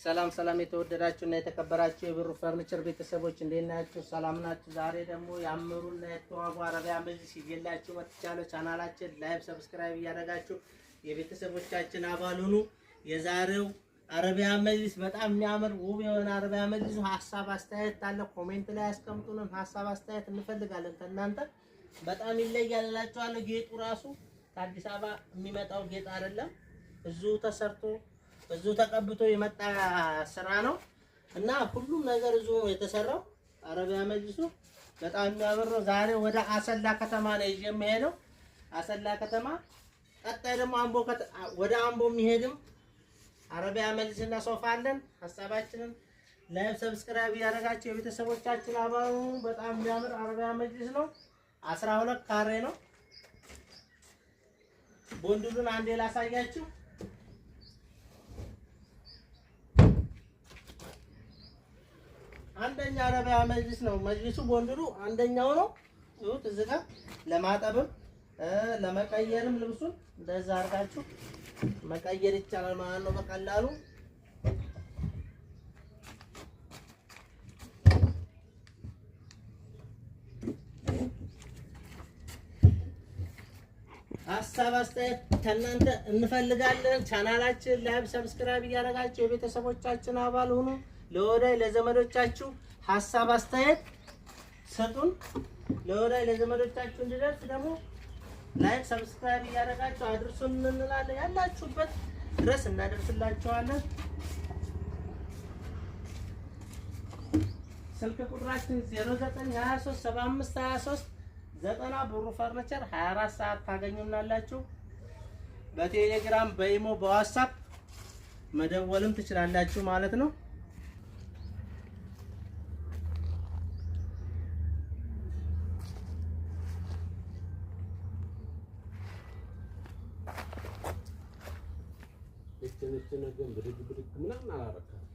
ሰላም ሰላም የተወደዳችሁ እና የተከበራችሁ የብሩ ፈርኒቸር ቤተሰቦች እንዴት ናችሁ? ሰላም ናችሁ? ዛሬ ደግሞ ያምሩና የተዋቡ አረቢያ መጅሊስ ይዤላችሁ መጥቻለሁ። ቻናላችን like፣ subscribe እያደረጋችሁ የቤተሰቦቻችን አባል ሁኑ። የዛሬው አረቢያ መጅሊስ በጣም የሚያምር ውብ የሆነ አረቢያ መጅሊስ። ሀሳብ አስተያየት ካለ comment ላይ ያስቀምጡልን። ሀሳብ አስተያየት እንፈልጋለን ከእናንተ። በጣም ይለያል እላችኋለሁ። ጌጡ ራሱ ከአዲስ አበባ የሚመጣው ጌጥ አይደለም። እዚሁ ተሰርቶ እዚሁ ተቀብቶ የመጣ ስራ ነው እና ሁሉም ነገር እዚሁ ነው የተሰራው። አረቢያ መጅሊሱ በጣም የሚያምር ነው። ዛሬ ወደ አሰላ ከተማ ነው ይዤ የምሄደው። አሰላ ከተማ፣ ቀጣይ ደግሞ አምቦ፣ ወደ አምቦ የሚሄድም አረቢያ መጅሊስና ሶፋ አለን። ሀሳባችንን like፣ subscribe እያደረጋችሁ የቤተሰቦቻችን አባሉ። በጣም የሚያምር አረቢያ መጅሊስ ነው። 12 ካሬ ነው። ቦንዱሉን አንዴ ላሳያችሁ። አንደኛ አረቢያ መጅሊስ ነው። መጅሊሱ ቦንድሉ አንደኛው ነው። ይሁት እዚህ ጋር ለማጠብም ለመቀየርም ልብሱን እንደዛ አድርጋችሁ መቀየር ይቻላል ማለት ነው በቀላሉ። ሀሳብ አስተያየት ከእናንተ እንፈልጋለን። ቻናላችን like፣ subscribe እያደረጋችሁ የቤተሰቦቻችን አባል ሁኑ። ለወዳጅ ለዘመዶቻችሁ ሀሳብ አስተያየት ስጡን። ለወዳጅ ለዘመዶቻችሁ እንዲደርስ ደግሞ like፣ subscribe እያደረጋችሁ አድርሱን እንላለን። ያላችሁበት ድረስ እናደርስላችኋለን። ስልክ ቁጥራችን 0923 75 23 90 ብሩ ፈርኒቸር 24 ሰዓት ታገኙናላችሁ። በቴሌግራም፣ በኢሞ፣ በዋትስአፕ መደወልም ትችላላችሁ ማለት ነው። እችን እችን ግን ብድግ ብድግ ምናምን አላረካም።